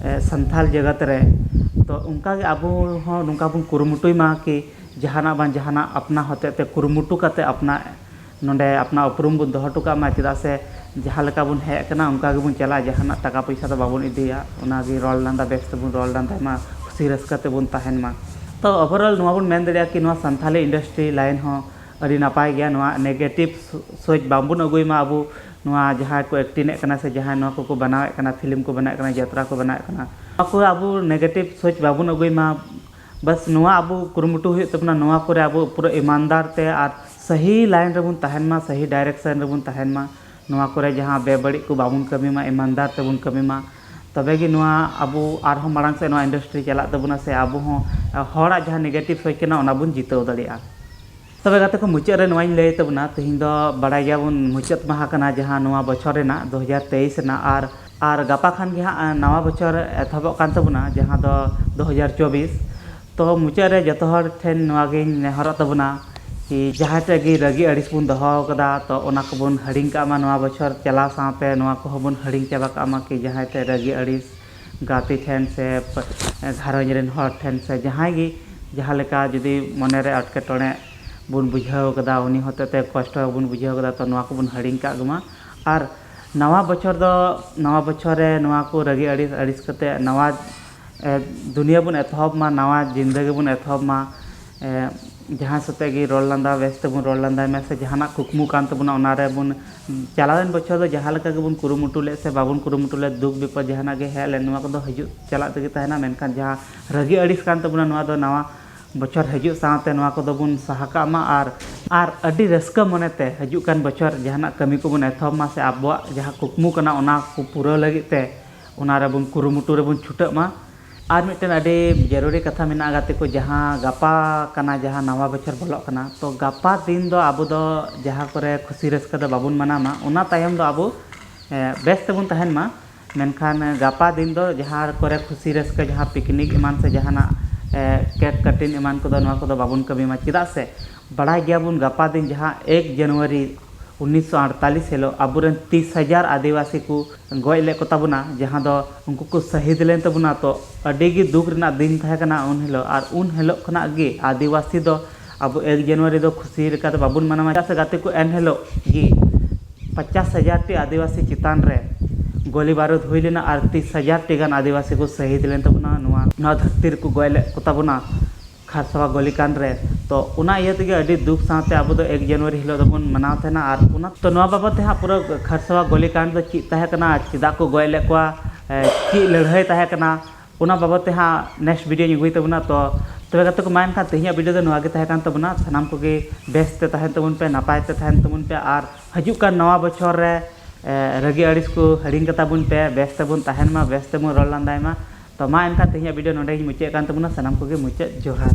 ᱮ, ᱥᱟᱱᱛᱟᱞ ᱡᱟᱜᱟᱛ ᱨᱮ, ᱛᱚ ᱚᱱᱠᱟᱜᱮ ᱟᱵᱚ ᱦᱚᱸ ᱱᱚᱝᱠᱟ ᱵᱚᱱ ᱠᱩᱨᱩᱢᱩᱴᱩᱭ ᱢᱟ ᱠᱤ ᱡᱟᱦᱟᱱᱟᱜ ᱵᱟᱝ ᱡᱟᱦᱟᱱᱟᱜ ᱟᱯᱱᱟ ᱦᱚᱛᱮᱡ ᱛᱮ ᱠᱩᱨᱩᱢᱩᱴᱩ ᱠᱟᱛᱮ ᱟᱯᱱᱟ ᱱᱚᱰᱮ ᱟᱯᱱᱟ ᱩᱯᱨᱩᱢ ᱵᱚᱱ ᱫᱚᱦᱚ ᱦᱚᱴᱚ ᱠᱟᱜ ᱢᱟ, ᱪᱮᱫᱟᱜ ᱥᱮ ᱡᱟᱦᱟᱸ ᱞᱮᱠᱟ ᱵᱚᱱ ᱦᱮᱡ ᱟᱠᱟᱱᱟ ᱚᱱᱠᱟ ᱜᱮᱵᱚᱱ ᱪᱟᱞᱟᱜᱼᱟ, ᱡᱟᱦᱟᱱᱟᱜ ᱴᱟᱠᱟ ᱯᱚᱭᱥᱟ ᱫᱚ ᱵᱟᱵᱚᱱ ᱤᱫᱤᱭᱟ, ᱚᱱᱟᱜᱮ ᱨᱚᱲ ᱞᱟᱸᱫᱟ ᱵᱮᱥ ᱛᱮᱵᱚᱱ ᱨᱚᱲ ᱞᱟᱸᱫᱟᱭ ᱢᱟ, ᱠᱩᱥᱤ ᱨᱟᱹᱥᱠᱟᱹ ᱛᱮᱵᱚᱱ ᱛᱟᱦᱮᱱ ᱢᱟ᱾ ᱛᱚ overall ᱱᱚᱣᱟ ᱵᱚᱱ ᱢᱮᱱ ᱫᱟᱲᱮᱭᱟᱜᱼᱟ ᱠᱤ ᱱᱚᱣᱟ ᱥᱟᱱᱛᱷᱟᱞᱤ industry line ᱦᱚᱸ ᱟᱹᱰᱤ ᱱᱟᱯᱟᱭ ᱜᱮᱭᱟ᱾ ᱱᱚᱣᱟ negative ᱥᱳᱪ ᱵᱟᱝᱵᱚᱱ ᱟᱹᱜᱩᱭ ᱢᱟ ᱟᱵᱚ ᱱᱚᱣᱟ ᱡᱟᱦᱟᱸᱭ ᱠᱚ acting ᱮᱫ ᱠᱟᱱᱟ ᱥᱮ ᱡᱟᱦᱟᱸᱭ ᱱᱚᱣᱟ ᱠᱚᱠᱚ ᱵᱮᱱᱟᱣᱮᱫ ᱠᱟᱱᱟ, film ᱠᱚ ᱵᱮᱱᱟᱣᱮᱫ ᱠᱟᱱᱟ, ᱡᱟᱛᱨᱟ ᱠᱚ ᱵᱮᱱᱟᱣᱮᱫ ᱠᱟᱱᱟ, ᱱᱚᱣᱟ ᱠᱚ ᱟᱵᱚ negative ᱥᱳᱪ ᱵᱟᱵᱚᱱ ᱟᱹᱜᱩᱭ ᱢᱟ᱾ ᱵᱟᱥ ᱱᱚᱣᱟ ᱟᱵᱚ ᱠᱩᱨᱩᱢᱩᱴᱩ ᱦᱩᱭᱩᱜ ᱛᱟᱵᱚᱱᱟ, ᱱᱚᱣᱟ ᱠᱚᱨᱮ ᱟᱵᱚ ᱯᱩᱨᱟᱹ ᱤᱢᱟᱱᱫᱟᱨ ᱛᱮ ᱟᱨ ᱥᱟᱹᱦᱤ line ᱨᱮᱵᱚᱱ ᱛᱟᱦᱮᱱ ᱢᱟ, ᱥᱟᱹᱦᱤ direction ᱨᱮᱵᱚᱱ ᱛᱟᱦᱮᱱ ᱢᱟ, ᱱᱚᱣᱟ ᱠᱚᱨᱮ ᱡᱟᱦᱟᱸ ᱵᱮᱵᱟᱹᱲᱤᱡ ᱠᱚ ᱵᱟᱵᱚᱱ ᱠᱟᱹᱢᱤ ᱢᱟ, ᱤᱢᱟᱱᱫᱟᱨ ᱛᱮᱵᱚᱱ ᱠᱟᱹᱢᱤ ᱢᱟ᱾ ᱛᱚᱵᱮ ᱜᱮ ᱱᱚᱣᱟ ᱟᱵᱚ ᱟᱨᱦᱚᱸ ᱢᱟᱲᱟᱝ ᱥᱮᱫ ᱱᱚᱣᱟ industry ᱪᱟᱞᱟᱜ ᱛᱟᱵᱚᱱᱟ, ᱥᱮ ᱟᱵᱚ ᱦᱚᱸ ᱦᱚᱲᱟᱜ ᱡᱟᱦᱟᱸ negative ᱥᱳᱪ ᱠᱟᱱᱟ ᱚᱱᱟ ᱵᱚᱱ ᱡᱤᱛᱟᱹᱣ ᱫᱟᱲᱮᱭᱟᱜᱼᱟ᱾ ᱛᱚᱵᱮ ᱜᱟᱛᱮ ᱠᱚ, ᱢᱩᱪᱟᱹᱫ ᱨᱮ ᱱᱚᱣᱟᱧ ᱞᱟᱹᱭ ᱛᱟᱵᱚᱱᱟ, ᱛᱮᱦᱮᱧ ᱫᱚ ᱵᱟᱲᱟᱭ ᱜᱮᱭᱟᱵᱚᱱ ᱢᱩᱪᱟᱹᱫ ᱢᱟᱦᱟ ᱠᱟᱱᱟ ᱡᱟᱦᱟᱸ ᱱᱚᱣᱟ ᱵᱚᱪᱷᱚᱨ ᱨᱮᱱᱟᱜ ᱫᱩ ᱦᱟᱡᱟᱨ ᱛᱮᱭᱤᱥ ᱨᱮᱱᱟᱜ, ᱟᱨ, ᱟᱨ ᱜᱟᱯᱟ ᱠᱷᱟᱱ ᱜᱮ ᱦᱟᱸᱜ ᱱᱟᱣᱟ ᱵᱚᱪᱷᱚᱨ ᱮᱛᱚᱦᱚᱵᱚᱜ ᱠᱟᱱ ᱛᱟᱵᱚᱱᱟ, ᱡᱟᱦᱟᱸ ᱫᱚ ᱫᱩ ᱦᱟᱡᱟᱨ ᱪᱚᱵᱵᱤᱥ᱾ ᱛᱚ ᱢᱩᱪᱟᱹᱫ ᱨᱮ ᱡᱚᱛᱚ ᱦᱚᱲ ᱴᱷᱮᱱ ᱱᱚᱣᱟ ᱜᱤᱧ ᱱᱮᱦᱚᱨᱚᱜ ᱛᱟᱵᱚᱱᱟ ᱠᱤ ᱡᱟᱦᱟᱸᱭ ᱴᱷᱮᱡ ᱜᱮ ᱨᱟᱹᱜᱤ ᱟᱹᱲᱤᱥ ᱵᱚᱱ ᱫᱚᱦᱚ ᱠᱟᱫᱟ, ᱛᱚ ᱚᱱᱟ ᱠᱚᱵᱚᱱ ᱦᱤᱲᱤᱧ ᱠᱟᱜ ᱢᱟ, ᱱᱚᱣᱟ ᱵᱚᱪᱷᱚᱨ ᱪᱟᱞᱟᱣ ᱥᱟᱶᱛᱮ ᱱᱚᱣᱟ ᱠᱚᱦᱚᱸ ᱵᱚᱱ ᱦᱤᱲᱤᱧ ᱪᱟᱵᱟ ᱠᱟᱜ ᱢᱟ ᱠᱤ ᱡᱟᱦᱟᱸᱭ ᱴᱷᱮᱡ ᱨᱟᱹᱜᱤ ᱟᱹᱲᱤᱥ ᱜᱟᱛᱮ ᱴᱷᱮᱱ ᱥᱮ ᱜᱷᱟᱨᱚᱸᱡᱽ ᱨᱮᱱ ᱦᱚᱲ ᱴᱷᱮᱱ ᱥᱮ ᱡᱟᱦᱟᱸᱭ ᱜᱮ ᱡᱟᱦᱟᱸ ᱞᱮᱠᱟ ᱡᱩᱫᱤ ᱢᱚᱱᱮ ᱨᱮ ᱮᱴᱠᱮᱴᱚᱬᱮ ᱵᱚᱱ ᱵᱩᱡᱷᱟᱹᱣ ᱠᱟᱫᱟ, ᱩᱱᱤ ᱦᱚᱛᱮᱛᱮ ᱠᱚᱥᱴᱚ ᱵᱚᱱ ᱵᱩᱡᱷᱟᱹᱣ ᱠᱟᱫᱟ, ᱛᱚ ᱱᱚᱣᱟ ᱠᱚᱵᱚᱱ ᱦᱤᱲᱤᱧ ᱠᱟᱜ ᱢᱟ᱾ ᱟᱨ ᱱᱟᱣᱟ ᱵᱚᱪᱷᱚᱨ ᱫᱚ, ᱱᱟᱣᱟ ᱵᱚᱪᱷᱚᱨ ᱨᱮ ᱱᱚᱣᱟ ᱠᱚ ᱨᱟᱹᱜᱤ ᱟᱹᱲᱤᱥ, ᱟᱹᱲᱤᱥ ᱠᱟᱛᱮ ᱱᱟᱣᱟ, ᱮ, ᱫᱩᱱᱤᱭᱟᱹ ᱵᱚᱱ ᱮᱛᱚᱦᱚᱵ ᱢᱟ, ᱱᱟᱣᱟ ᱡᱤᱱᱫᱟᱹᱜᱤ ᱵᱚᱱ ᱮᱛᱚᱦᱚᱵ ᱢᱟ᱾ ᱮ, ᱡᱟᱦᱟᱸᱭ ᱥᱟᱛᱮᱜ ᱜᱮ ᱨᱚᱲ ᱞᱟᱸᱫᱟ ᱵᱮᱥ ᱛᱮᱵᱚᱱ ᱨᱚᱲ ᱞᱟᱸᱫᱟᱭ ᱢᱟ, ᱥᱮ ᱡᱟᱦᱟᱱᱟᱜ ᱠᱩᱠᱢᱩ ᱠᱟᱱ ᱛᱟᱵᱚᱱᱟ ᱚᱱᱟ ᱨᱮᱵᱚᱱ, ᱪᱟᱞᱟᱣᱮᱱ ᱵᱚᱪᱷᱚᱨ ᱫᱚ ᱡᱟᱦᱟᱸ ᱞᱮᱠᱟ ᱜᱮᱵᱚᱱ ᱠᱩᱨᱩᱢᱩᱴᱩ ᱞᱮᱫ ᱥᱮ ᱵᱟᱵᱚᱱ ᱠᱩᱨᱩᱢᱩᱴᱩ ᱞᱮᱫ, ᱫᱩᱠ ᱵᱤᱯᱚᱫ ᱡᱟᱦᱟᱱᱟᱜ ᱜᱮ ᱦᱮᱡ ᱞᱮᱱ, ᱱᱚᱣᱟ ᱠᱚᱫᱚ ᱦᱤᱡᱩᱜ ᱪᱟᱞᱟᱜ ᱛᱮᱜᱮ ᱛᱟᱦᱮᱱᱟ᱾ ᱢᱮᱱᱠᱷᱟᱱ ᱡᱟᱦᱟᱸ ᱨᱟᱹᱜᱤ ᱟᱹᱲᱤᱥ ᱠᱟᱱ ᱛᱟᱵᱚᱱᱟ, ᱱᱚᱣᱟ ᱫᱚ ᱱᱟᱣᱟ ᱵᱚᱪᱷᱚᱨ ᱦᱤᱡᱩᱜ ᱥᱟᱶᱛᱮ ᱱᱚᱣᱟ ᱠᱚᱫᱚ ᱵᱚᱱ ᱥᱟᱦᱟ ᱠᱟᱜ ᱢᱟ᱾ ᱟᱨ, ᱟᱨ ᱟᱹᱰᱤ ᱨᱟᱹᱥᱠᱟᱹ ᱢᱚᱱᱮᱛᱮ ᱦᱤᱡᱩᱜ ᱠᱟᱱ ᱵᱚᱪᱷᱚᱨ ᱡᱟᱦᱟᱱᱟᱜ ᱠᱟᱹᱢᱤ ᱠᱚᱵᱚᱱ ᱮᱛᱚᱦᱚᱵ ᱢᱟ, ᱥᱮ ᱟᱵᱚᱣᱟᱜ ᱡᱟᱦᱟᱸ ᱠᱩᱠᱢᱩ ᱠᱟᱱᱟ ᱚᱱᱟ ᱠᱚ ᱯᱩᱨᱟᱹᱣ ᱞᱟᱹᱜᱤᱫ ᱛᱮ ᱚᱱᱟ ᱨᱮᱵᱚᱱ ᱠᱩᱨᱩᱢᱩᱴᱩ ᱨᱮᱵᱚᱱ ᱪᱷᱩᱴᱟᱹᱜ ᱢᱟ᱾ ᱟᱨ ᱢᱤᱫᱴᱮᱱ ᱟᱹᱰᱤ ᱡᱟᱹᱨᱩᱨᱤ ᱠᱟᱛᱷᱟ ᱢᱮᱱᱟᱜᱼᱟ ᱜᱟᱛᱮ ᱠᱚ, ᱡᱟᱦᱟᱸ ᱜᱟᱯᱟ ᱠᱟᱱᱟ, ᱡᱟᱦᱟᱸ ᱱᱟᱣᱟ ᱵᱚᱪᱷᱚᱨ ᱵᱚᱞᱚᱜ ᱠᱟᱱᱟ, ᱛᱚ ᱜᱟᱯᱟ ᱫᱤᱱ ᱫᱚ ᱟᱵᱚ ᱫᱚ ᱡᱟᱦᱟᱸ ᱠᱚᱨᱮ ᱠᱷᱩᱥᱤ ᱨᱟᱹᱥᱠᱟᱹ ᱫᱚ ᱵᱟᱵᱚᱱ ᱢᱟᱱᱟᱣ ᱢᱟ, ᱚᱱᱟ ᱛᱟᱭᱚᱢ ᱫᱚ ᱟᱵᱚ, ᱮ, ᱵᱮᱥ ᱛᱮᱵᱚᱱ ᱛᱟᱦᱮᱱ ᱢᱟ᱾ ᱢᱮᱱᱠᱷᱟᱱ ᱜᱟᱯᱟ ᱫᱤᱱ ᱫᱚ ᱡᱟᱦᱟᱸ ᱠᱚᱨᱮ ᱠᱷᱩᱥᱤ ᱨᱟᱹᱥᱠᱟᱹ, ᱡᱟᱦᱟᱸ picnic ᱮᱢᱟᱱ ᱥᱮ ᱡᱟᱦᱟᱱᱟᱜ, ᱮ, cake cutting ᱮᱢᱟᱱ ᱠᱚᱫᱚ, ᱱᱚᱣᱟ ᱠᱚᱫᱚ ᱵᱟᱵᱚᱱ ᱠᱟᱹᱢᱤ ᱢᱟ᱾ ᱪᱮᱫᱟᱜ ᱥᱮ ᱵᱟᱲᱟᱭ ᱜᱮᱭᱟᱵᱚᱱ ᱜᱟᱯᱟ ᱫᱤᱱ ᱡᱟᱦᱟᱸ ᱮᱠ ᱡᱟᱱᱩᱣᱟᱨᱤ ᱩᱱᱤᱥᱥᱚ ᱟᱴᱛᱟᱞᱤᱥ ᱦᱤᱞᱳᱜ ᱟᱵᱚᱨᱮᱱ ᱛᱤᱥ ᱦᱟᱡᱟᱨ ᱟᱹᱫᱤᱵᱟᱹᱥᱤ ᱠᱚ ᱜᱚᱡ ᱞᱮᱫ ᱠᱚ ᱛᱟᱵᱚᱱᱟ, ᱡᱟᱦᱟᱸ ᱫᱚ ᱩᱱᱠᱩ ᱠᱚ ᱥᱟᱹᱦᱤᱫ ᱞᱮᱱ ᱛᱟᱵᱚᱱᱟ᱾ ᱛᱚ ᱟᱹᱰᱤ ᱜᱮ ᱫᱩᱠ ᱨᱮᱱᱟᱜ ᱫᱤᱱ ᱛᱟᱦᱮᱸ ᱠᱟᱱᱟ ᱩᱱ ᱦᱤᱞᱳᱜ᱾ ᱟᱨ ᱩᱱ ᱦᱤᱞᱳᱜ ᱠᱷᱚᱱᱟᱜ ᱜᱮ ᱟᱹᱫᱤᱵᱟᱹᱥᱤ ᱫᱚ ᱟᱵᱚ ᱮᱠ ᱡᱟᱱᱩᱣᱟᱨᱤ ᱫᱚ ᱠᱷᱩᱥᱤ ᱞᱮᱠᱟᱛᱮ ᱵᱟᱵᱚᱱ ᱢᱟᱱᱟᱣᱟ᱾ ᱪᱮᱫᱟᱜ ᱥᱮ ᱜᱟᱛᱮ ᱠᱚ, ᱮᱱ ᱦᱤᱞᱳᱜ ᱜᱮ ᱯᱚᱧᱪᱟᱥ ᱦᱟᱡᱟᱨ ᱴᱤ ᱟᱹᱫᱤᱵᱟᱹᱥᱤ ᱪᱮᱛᱟᱱ ᱨᱮ ᱜᱳᱞᱤ ᱵᱟᱹᱨᱩᱫ ᱦᱩᱭ ᱞᱮᱱᱟ ᱟᱨ ᱛᱤᱥ ᱦᱟᱡᱟᱨ ᱴᱤ ᱜᱟᱱ ᱟᱹᱫᱤᱵᱟᱹᱥᱤ ᱠᱚ ᱥᱟᱹᱦᱤᱫ ᱞᱮᱱ ᱛᱟᱵᱚᱱᱟ, ᱱᱚᱣᱟ, ᱱᱚᱣᱟ ᱫᱷᱟᱹᱨᱛᱤ ᱨᱮᱠᱚ ᱜᱚᱡ ᱞᱮᱫ ᱠᱚ ᱛᱟᱵᱚᱱᱟ ᱠᱷᱟᱨᱥᱟᱣᱟ ᱜᱚᱞᱤ ᱠᱟᱱᱰ ᱨᱮ᱾ ᱛᱚ ᱚᱱᱟ ᱤᱭᱟᱹ ᱛᱮᱜᱮ ᱟᱹᱰᱤ ᱫᱩᱠ ᱥᱟᱶᱛᱮ ᱟᱵᱚ ᱫᱚ ᱮᱠ ᱡᱟᱱᱩᱣᱟᱨᱤ ᱦᱤᱞᱳᱜ ᱫᱚᱵᱚᱱ ᱢᱟᱱᱟᱣ ᱛᱟᱦᱮᱱᱟ᱾ ᱟᱨ ᱚᱱᱟ, ᱛᱚ ᱱᱚᱣᱟ ᱵᱟᱵᱚᱫ ᱛᱮ ᱦᱟᱸᱜ ᱯᱩᱨᱟᱹ ᱠᱷᱟᱨᱥᱟᱣᱟ ᱜᱚᱞᱤ ᱠᱟᱱᱰ ᱫᱚ ᱪᱮᱫ ᱛᱟᱦᱮᱸ ᱠᱟᱱᱟ, ᱪᱮᱫᱟᱜ ᱠᱚ ᱜᱚᱡ ᱞᱮᱫ ᱠᱚᱣᱟ, ᱮ, ᱪᱮᱫ ᱞᱟᱹᱲᱦᱟᱹᱭ ᱛᱟᱦᱮᱸ ᱠᱟᱱᱟ, ᱚᱱᱟ ᱵᱟᱵᱚᱫ ᱛᱮ ᱦᱟᱸᱜ next video ᱤᱧ ᱟᱹᱜᱩᱭ ᱛᱟᱵᱚᱱᱟ᱾ ᱛᱚ ᱛᱚᱵᱮ ᱜᱟᱛᱮ ᱠᱚ, ᱢᱟ ᱮᱱᱠᱷᱟᱱ ᱛᱮᱦᱮᱧᱟᱜ video ᱫᱚ ᱱᱚᱣᱟ ᱜᱮ ᱛᱟᱦᱮᱸ ᱠᱟᱱ ᱛᱟᱵᱚᱱᱟ᱾ ᱥᱟᱱᱟᱢ ᱠᱚᱜᱮ ᱵᱮᱥ ᱛᱮ ᱛᱟᱦᱮᱱ ᱛᱟᱵᱚᱱ ᱯᱮ, ᱱᱟᱯᱟᱭ ᱛᱮ ᱛᱟᱦᱮᱱ ᱛᱟᱵᱚᱱ ᱯᱮ, ᱟᱨ ᱦᱤᱡᱩᱜ ᱠᱟᱱ ᱱᱟᱣᱟ ᱵᱚᱪᱷᱚᱨ ᱨᱮ, ᱮ, ᱨᱟᱹᱜᱤ ᱟᱹᱲᱤᱥ ᱠᱚ ᱦᱤᱲᱤᱧ ᱠᱟᱛᱟ ᱵᱚᱱ ᱯᱮ, ᱵᱮᱥ ᱛᱮᱵᱚᱱ ᱛᱟᱦᱮᱱ ᱢᱟ, ᱵᱮᱥ ᱛᱮᱵᱚᱱ ᱨᱚᱲ ᱞᱟᱸᱫᱟᱭ ᱢᱟ᱾ ᱛᱚ ᱢᱟ ᱮᱱᱠᱷᱟᱱ ᱛᱮᱦᱮᱧᱟᱜ video ᱱᱚᱸᱰᱮ ᱜᱤᱧ ᱢᱩᱪᱟᱹᱫ ᱠᱟᱱ ᱛᱟᱵᱚᱱᱟ᱾ ᱥᱟᱱᱟᱢ ᱠᱚᱜᱮ ᱢᱩᱪᱟᱹᱫ ᱡᱚᱦᱟᱨ᱾